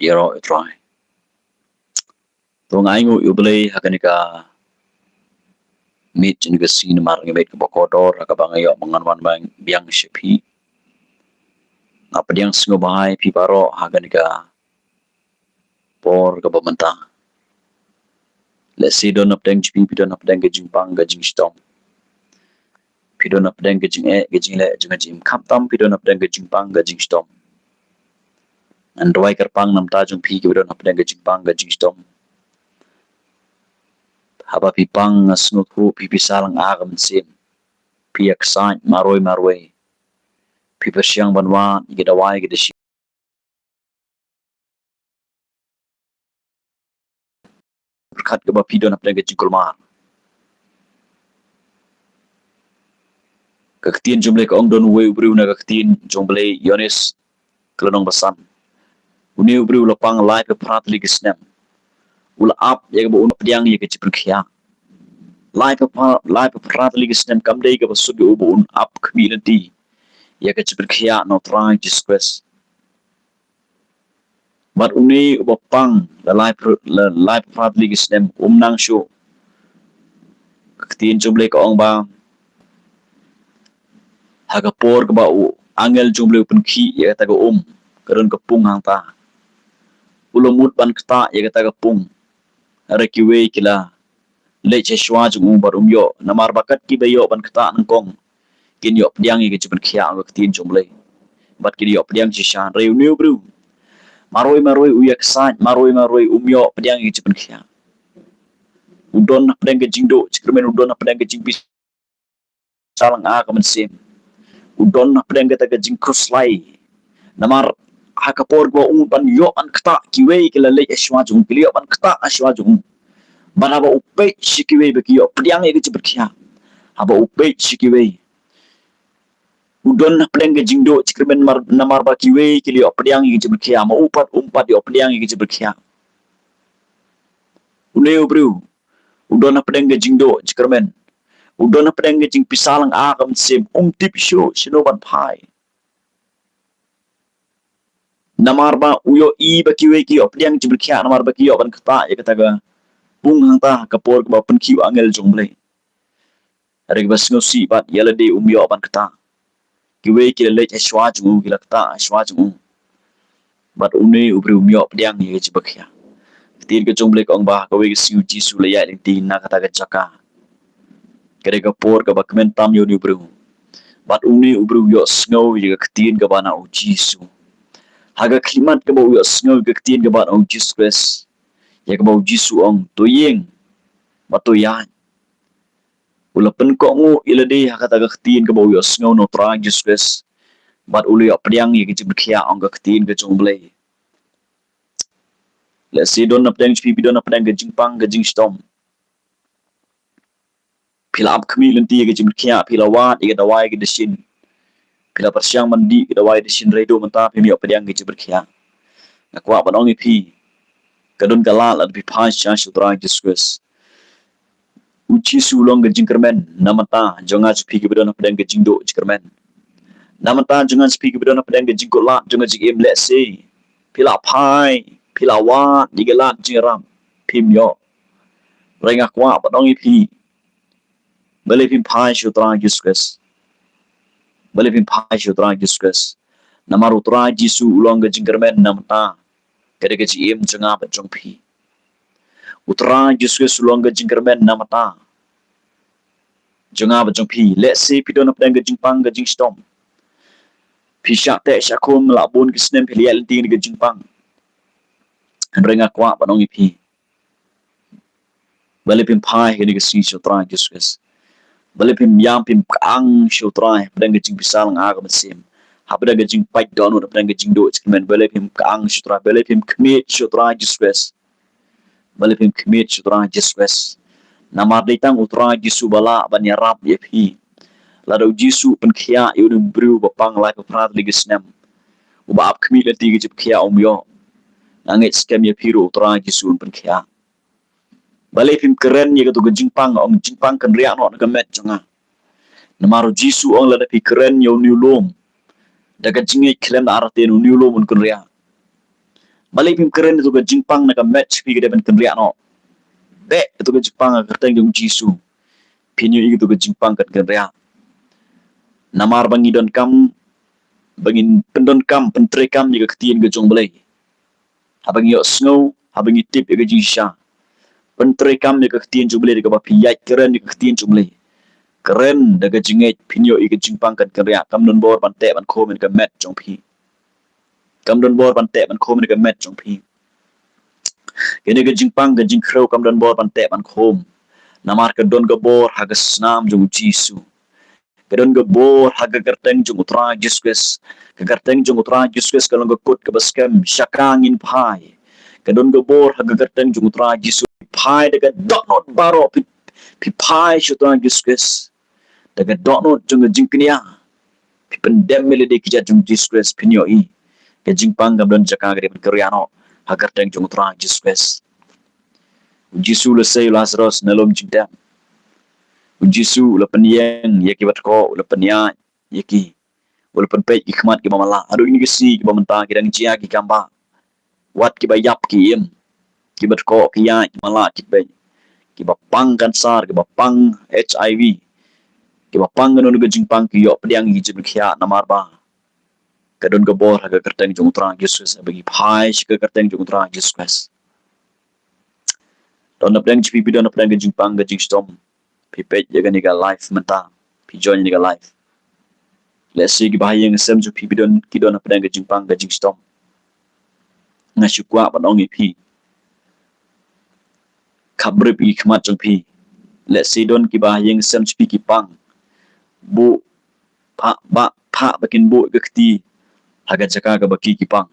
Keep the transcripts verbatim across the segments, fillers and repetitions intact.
ïaroh ïa U Trai. To nga ainguh ïa U Blei ha kane ka miet jong ka sngi namar nga miet kaba kordor ha kaba nga ïoh ba ngan wan biang sha phi. Nga pdiang sngewbha ïa phi baroh ha kane ka por kaba mynta. Lehse don hapdeng jong phi, phi don hapdeng ka jingpang ka jingshitom. Phi don hapdeng ka jingeh ka jingleh jong ka jingim, khamtam phi don hapdeng ka jingpang ka jingshitom. Ngan duwai kyrpang namar jong phi kiba don hapdeng ka jingpang ka jingshitom. Haba phi pang, nga sngewthuh phi pisa lang ha ka mynsiem. Phi ïa ksaid marwei marwei. Phi pyrshang ban wad ïa ki dawai ki dashin. Pyrkhat kaba phi don hapdeng ka jingkulmar. Ka ktien jong U Blei ka ong, don uwei u briew na ka ktien jong U Blei, Ïoannis ka lynnong ba san. Une u briew u la pang laiphew phra tylli ki snem. U la ap ïa kaba un pdiang ïa ka jingpynkhiah. Laiphew phra, laiphew phra tylli ki snem kam dei kaba suk ïa u ba un ap khmih lynti ïa ka jingpynkhiah na U Trai Jisu Khrist. Bad une uba pang la laiphew, la laiphew phra tylli ki snem um nang shuh. Ka ktien jong U Blei ka ong ba ha ka por kaba u angel jong U Blei u pynkhih ïa kata ka um, ka don ka pung hangta. U la mut ban ktah ïa kata ka pung. Hynrei kiwei ki la leit sha shuwa jong u bad um ïoh, namar ba kat kiba ïoh ban ktah nyngkong kin ïoh pdiang ïa ka jingpynkhiah, ong ka ktien jong U Blei. Bad kin ïoh pdiang shisha. Hynrei une u briew marwei marwei u ïa ksaid, marwei marwei um ïoh pdiang ïa ka jingpynkhiah. U don hapdeng ka jingduh jingkyrmen, u don hapdeng ka jingpisa lang ha ka mynsiem. U don hapdeng kata ka jingkhuslai. Namar ha ka por ba u ban ïoh ban ktah, kiwei ki la leit ha shuwa jong u, ki la ïoh ban ktah ha shuwa jong u. Bad haba u peit sha kiwei ba ki ïoh pdiang ïa ka jingpynkhiah. Haba u peit sha kiwei, u don hapdeng ka jingduh jingkyrmen mar, namar ba kiwei ki la ïoh pdiang ïa ka jingpynkhiah, ma u pat um pat ïoh pdiang ïa ka jingpynkhiah. Une u briew u don hapdeng ka jingduh jingkyrmen. U don hapdeng ka jingpisa lang ha ka mynsiem, um tip shuh shano ban phai. Namar ba u ïohi ba kiwei ki ïoh pdiang jingpynkhiah namar ba ki ïoh ban ktah ïa kata ka pung hangta ha ka por kaba pynkhih u angel jong U Blei. Hynrei kaba sngewsih bad, ïa lade um ïoh ban ktah. Kiwei ki la leit ha shuwa jong u, ki la ktah ha shuwa jong u. Bad une u briew um ïoh pdiang ïa ka jingpynkhiah. Ka ktien ka jong U Blei ka ong ba ha kawei ka sngi U Jisu u la ïaid lynti na kata ka jaka. Ka dei ka por kaba kmen tam ïa une u briew. Bad une u briew u ïohsngew ïa ka ktien kaba na U Jisu. Ha ka khlieh mat kaba u ïohsngew ïa ka ktien kaba na U Jisu Khrist, ïa kaba U Jisu u ong, to ïeng bad to ïaid. U la pynkohnguh ïa lade ha kata ka ktien kaba u ïohsngew na U Trai Jisu Khrist. Bad u la ïoh pdiang ïa ka jingpynkhiah, ong ka ktien ka jong U Blei. Lehse don hapdeng jong phi, phi don hapdeng ka jingpang ka jingshitom. Phi la ap khmih lynti ïa ka jingpynkhiah, phi la wad ïa ka dawai ka dashin. Phi la pyrshang ban dih ka dawai dashin, hynrei haduh mynta phim ïoh pdiang ïa ka jingpynkhiah. Nga kwah ban ong ïa phi, ka don ka lad lada phi phai sha U Trai Jisu Khrist. U Jisu u long ka jingkyrmen na bynta jong nga jong phi kiba don hapdeng ka jingduh jingkyrmen. Na bynta jong nga jong phi kiba don hapdeng ka jingkutlad jong ka jingim, lehse phi la phai, phi la wad ïa ka lad jingïarap, phim ïoh. Hynrei nga kwah ban ong ïa phi, balei phim phai sha U Trai Jisu Khrist? Balei phim phai sha U Trai Jisu Khrist? Namar U Trai Jisu u long ka jingkyrmen na bynta ka dei ka jingim jong nga bad jong phi. U Trai Jisu Khrist u long ka jingkyrmen na bynta jong nga bad jong phi. Lehse phi don hapdeng ka jingpang ka jingshitom. Phi shah teh shah khum la bun ki snem, phi la ïaid lynti ka jingpang. Hynrei nga kwah ban ong ïa phi, balei phim phai ha kane ka sngi sha U Trai Jisu Khrist? Balei phim ïam, phim kyang sha U Trai hapdeng ka jingpisa lang ha ka mynsiem, hapdeng ka jingpait dohnud, hapdeng ka jingduh jingkmen? Balei phim kyang sha U Trai? Balei phim khmied sha U Trai Jisu Khrist? Balei phim khmied sha U Trai Jisu Khrist? Namar dei tang U Trai Jisu ba lah ban ïarap ïa phi. Lada U Jisu u pynkhiah ïa une u briew ba pang laiphew phra tylli ki snem, uba ap khmih lynti ka jingpynkhiah, um ïoh, nga ngeit skhem ïa phi ruh U Trai Jisu un pynkhiah. Balei phim kren ïa kato ka jingpang, ong jingpang kynriah noh na ka met jong nga? Namar U Jisu u ong lada phi kren ïa une u lum da ka jingngeit khlem da artatien, une u lum un kynriah. Balei phim kren ïa kato ka jingpang na ka met jong phi ka dei ban kynriah noh? Beh ïa kato ka jingpang ha ka kyrteng jong u Jisu. Phin ïohi ïa kato ka jingpang kan kynriah. Namar ba ngi donkam, ba ngin pyndonkam, pyntreikam ïa ka ktien ka jong u Blei. Haba ngi ïohsngew, haba ngi tip ïa ka jingshisha, pyntreikam ïa ka ktien jong u Blei da kaba phi ïaid kren ïa ka ktien jong u Blei. Kren da ka jingngeit, phin ïohi ïa ka jingpang kan kynriah, kam don bor ban teh ban khum ïa ka met jong phi. Kam don bor ban teh ban khum ïa ka met jong phi. Kane ka jingpang ka jingkhrew kam don bor ban teh ban khum. Namar ka don ka bor ha ka snam jong u Jisu. Ka don ka bor ha ka kyrteng jong u Trai Jisu Khrist. Ka kyrteng jong u Trai Jisu Khrist ka long ka kut kaba skhem sha ka ngin phai. Ka don ka bor ha ka kyrteng jong u Trai Jisu. Phai da ka dohnud baroh, phi, phi phai sha u Trai Jisu Khrist da ka dohnud jong ka jingkñia. Phi pyndem ïa lade ki jait jong u Jisu Khrist, phin ïohi ka jingpang kam don jaka ka dei ban kynriah noh ha ka kyrteng jong u Trai Jisu Khrist. U Jisu u la sei u Lasaros na lum jingtep. U Jisu u la pynïeng ïa ki ba tkoh, u la pynïaid ïa ki, u la pynpeit ki khmat ki ba matlah. Haduh kine ki sngi ki ba mynta ki dang jia ki kam ba, wat ki ba ïap ki im, ki ba tkoh ki ïaid, ki matlah ki peit, ki ba pang kansar, ki ba pang HIV, ki ba pang kano kano ka jingpang, ki ïoh pdiang ïa ki jingpynkhiah namar ba ka don ka bor ha ka kyrteng jong u Trai Jisu Khrist, ba ki phai sha ka kyrteng jong u Trai Jisu Khrist. Don hapdeng jong phi, phi don hapdeng ka jingpang ka jingshitom, phi peit ïa kane ka live mynta, phi join ïa kane ka live. Lehse ki ba ha ïing ha sem jong phi, phi don, ki don hapdeng ka jingpang ka jingshitom. Nga shu kwah ban ong ïa phi, khapbrip ïa ki khmat jong phi. Lehse don ki ba ha ïing ha sem jong phi ki pang. Buh, phah, ba, phah ba kin buh ïa ka kti ha ka jaka kaba ki ki pang.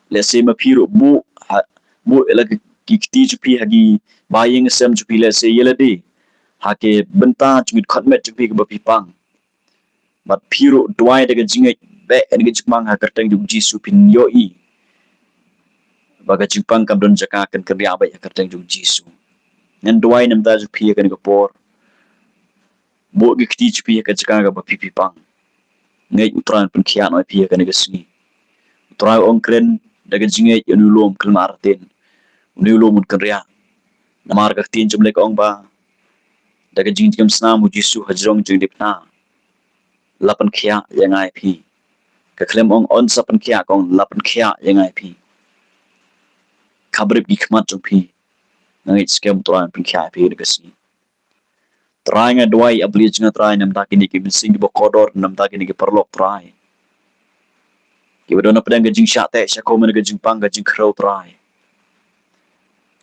Lehse ma phi ruh buh, ha, buh ïa la ki, ki kti jong phi ha ki ba ha ïing ha sem jong phi, lehse ïa lade ha ki bynta jong ki dkhot met jong phi kaba phi pang. Bad phi ruh duwai da ka jingngeit, beh ïa kane ka jingpang ha ka kyrteng jong u Jisu, phin ïohi ba ka jingpang kam don jaka, kan kynriah beit ha ka kyrteng jong u Jisu. Ngan duwai na ka bynta jong phi ha kane ka por. Buh ïa ki kti jong phi ha ka jaka kaba phi phi pang. Ngeit u Trai un pynkhiah noh ïa phi ha kane ka sngi. U Trai u ong kren da ka jingngeit ïa une u lum, khlem artatien une u lum un kynriah. Namar ka ktien jong u Blei ka ong ba da ka jingjngem snam u Jisu hajrong jong ka diengphna la pynkhiah ïa nga ïa phi. Ka khlem ong yn sa pynkhiah, ka ong la pynkhiah ïa nga ïa phi. Khapbrip ïa ki khmat jong phi. Nga ngeit skhem u Trai un pynkhiah ïa phi ha kane ka sngi. Trai nga duwai, A Blei jong nga Trai, na ka bynta kine ki mynsiem kiba kordor, na ka bynta kine ki paralok Trai, kiba don hapdeng ka jingshah teh shah khum, na ka jingpang ka jingkhrew Trai.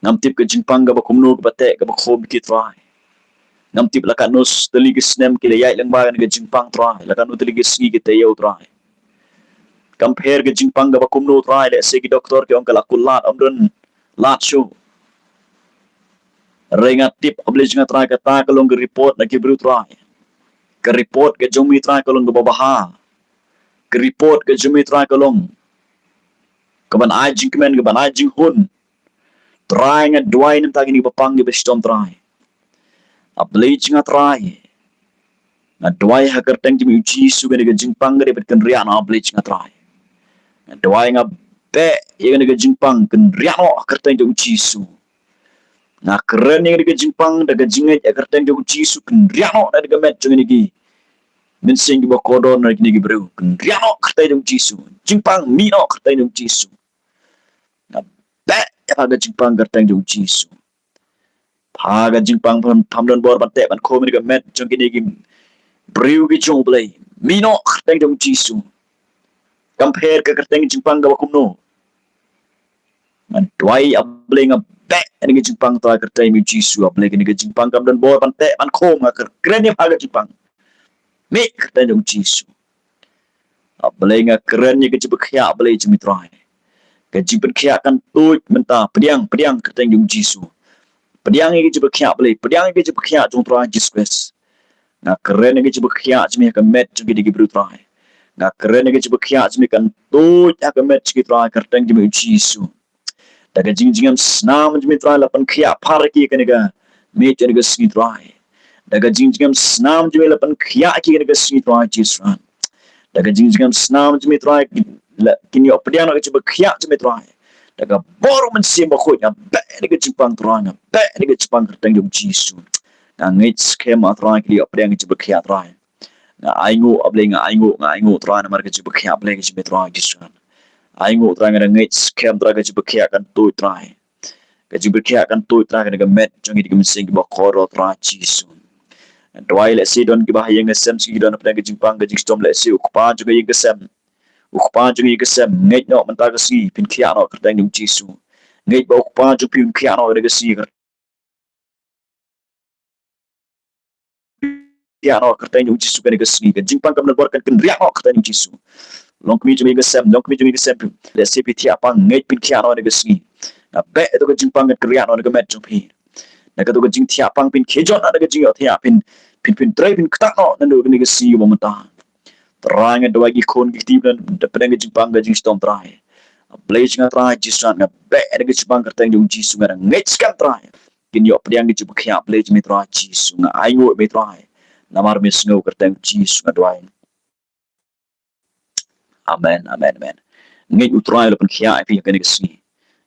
Ngam tip ka jingpang kaba kumno kaba teh kaba khum ïa ki Trai. Ngam tip la katno tylli ki snem ki la ïaid lyngba kane ka jingpang Trai, la katno tylli ki sngi ki taïew Trai. Kam pher ka jingpang kaba kumno Trai, lehse ki doktor ki ong ka la kut lad, ym don lad shuh. Hynrei nga tip, A Blei jong nga Trai, kata ka long ka report na ki briew Trai. Ka report ka jong me Trai ka long kaba bha. Ka report ka jong me Trai ka long kaban ai jingkmen, kaban ai jinghun. Trai nga duwai na ka bynta kine kiba pang kiba shitom Trai. A Blei jong nga Trai, nga duwai ha ka kyrteng jong me u Jisu, kane ka jingpang ka dei ban kynriah noh, A Blei jong nga Trai. Nga duwai, nga beh ïa kane ka jingpang, kynriah noh ha ka kyrteng jong u Jisu. Nga kren ïa kane ka jingpang da ka jingngeit ha ka kyrteng jong u Jisu, kynriah noh na ka met jong kine ki mynsiem kiba kordor, na kine ki briew, kynriah noh ha ka kyrteng jong u Jisu. Jingpang mih noh ha ka kyrteng jong u Jisu. Nga beh ïa ka jingpang ha ka kyrteng jong u Jisu. Pha ka jingpang pham, pham don bor ban teh ban khum ïa ka met jong kine ki briew ki jong u Blei. Mih noh ha ka kyrteng jong u Jisu. Kam pher ka kyrteng jingpang kaba kumno. Nga duwai, A Blei, nga beh ïa ka jingpang Trai ha ka kyrteng jong u Jisu. A Blei, kane ka jingpang kam don bor ban teh ban khum, nga kren ïa pha ka jingpang. Mih ha ka kyrteng jong u Jisu. A Blei, nga kren ïa ka jingpynkhiah, A Blei jong me Trai. Ka jingpynkhiah kan tuid mynta, pdiang, pdiang ha ka kyrteng jong u Jisu. Pdiang ïa ka jingpynkhiah, A Blei, pdiang ïa ka jingpynkhiah jong u Trai Jisu Khrist. Nga kren ïa ka jingpynkhiah jong me ha ka met jong kine ki briew Trai. Nga kren ïa ka jingpynkhiah jong me kan tuid ha ka met jong ki Trai ha ka kyrteng jong me u Jisu. Da ka jingjngem snam jong me Trai la pynkhiah pharki ïa kane ka met jong kane ka sngi Trai. Da ka jingjngem snam jong me la pynkhiah ïa kane ka sngi Trai Jisu. Da ka jingjngem snam jong me Trai, la, kin ïoh pdiang na ka jingpynkhiah jong me Trai. Da ka bor mynsiem bakhuid nga beh ïa ka jingpang Trai, nga beh ïa ka jingpang kyrteng jong u Jisu. Nga ngeit skhem A Trai, ki la ïoh pdiang ka jingpyrkhiah Trai. Nga ainguh A Blei, nga ainguh, nga ainguh Trai namar ka jingpyrkhiah Blei ka jong me Trai Jisu. Ainguh Trai, nga da ngeit skhem Trai ka jingpyrkhiah kan tuid Trai. Ka jingpyrkhiah kan tuid Trai kane ka met jong ngi da ka mynsiem kiba kordor Trai Jisu. Nga duwai lehse don kiba ha ïing ha sem sngi ki don hapdeng ka jingpang ka jingshitom, lehse u kpa jong ka ïing ka sem, u kpa jong ka ïing ka sem, ngeit noh mynta ka sngi pynkhiah noh kyrteng jong u Jisu. Ngeit ba u kpa jong phi un khiah noh kane ka sngi, khiah noh kyrteng jong u Jisu kane ka sngi. Ka jingpang kam don bor kan kynriah noh kyrteng jong u Jisu. Long kmie jong ngi ka sem, long kmie jong ngi ka sem, lehse phi thiah pang, ngeit pynkhiah noh kane ka sngi. Nga beh ïa kato ka jingpang kan kynriah noh na ka met jong phi. Na kato ka jingthiah pang pynkhie jot noh na ka jingïohthiah, phin, phin, phin trei pynktah noh naduh kane ka sngi ba mynta. Trai nga duwai ki khun ki kti ba don hapdeng ka jingpang ka jingshitom Trai. A Blei jong nga Trai Jisu nga beh ïa ka jingpang kyrteng jong u Jisu, nga da ngeit skhem Trai kin ïoh pdiang ka jingpyrkhiah Blei jong me Trai Jisu, nga ainguh me Trai. Namar me sngew kyrteng Jisu nga duwai. Amen, amen, amen. Ngeit U Trai u la pynkhiah ïa phi ha kane ka sngi.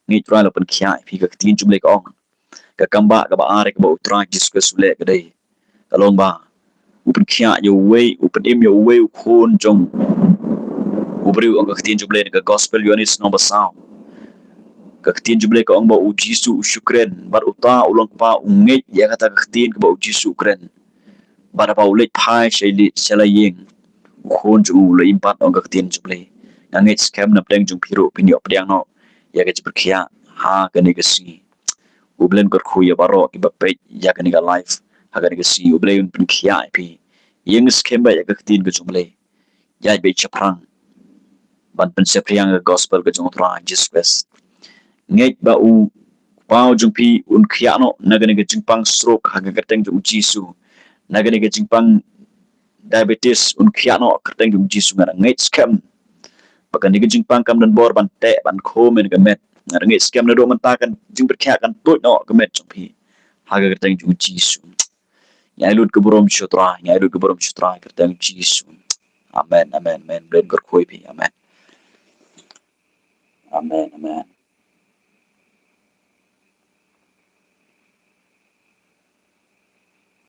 Ngeit U Trai u la pynkhiah ïa phi, ka ktien jong U Blei ka ong. Ka kambah kaba ar kaba U Trai Jisu Khrist u leh ka dei, ka long ba u pynkhiah ïa uwei, u pynim ïa uwei u khun jong u briew, ong ka ktien jong U Blei na ka gospel Ïoannis lynnong ba saw. Ka ktien jong U Blei ka ong ba u Jisu u shu kren, bad uta u long kpa u ngeit ïa kata ka ktien kaba u Jisu u kren. Bad haba u leit phai sha la ïing, u khun jong u u la im pat, ong ka ktien jong U Blei. Nga ngeit skhem na pdeng jong phi ruh phin ïoh pdiang noh ïa ka jingpyrkhiah ha kane ka sngi. U Blei un kyrkhu ïa baroh kiba peit ïa kane ka live ha kane ka sngi. U Blei un pynkhiah ïa phi. Ïeng skhem beit ïa ka ktien ka jong U Blei. Ïaid beit shaphrang ban pynsaphriang ïa ka gospel ka jong U Trai Jisu Khrist. Ngeit ba u kpa jong phi un khiah noh na kane ka jingpang stroke ha ka kyrteng jong u Jisu. Na kane ka jingpang diabetes un khiah noh kyrteng jong u Jisu. Nga da ngeit skhem ba kane ka jingpang kam don bor ban teh ban khum ïa ka met. Nga da ngeit skhem naduh mynta ka jingpyrkhiah kan tuid noh ka met jong phi ha ka kyrteng jong u Jisu. Ngi ai lut ka burom sha U Trai, ngi ai lut ka burom sha U Trai, kyrteng Jisu. Amen, amen, amen. Blei kyrkhu ïa phi. Amen. Amen, amen.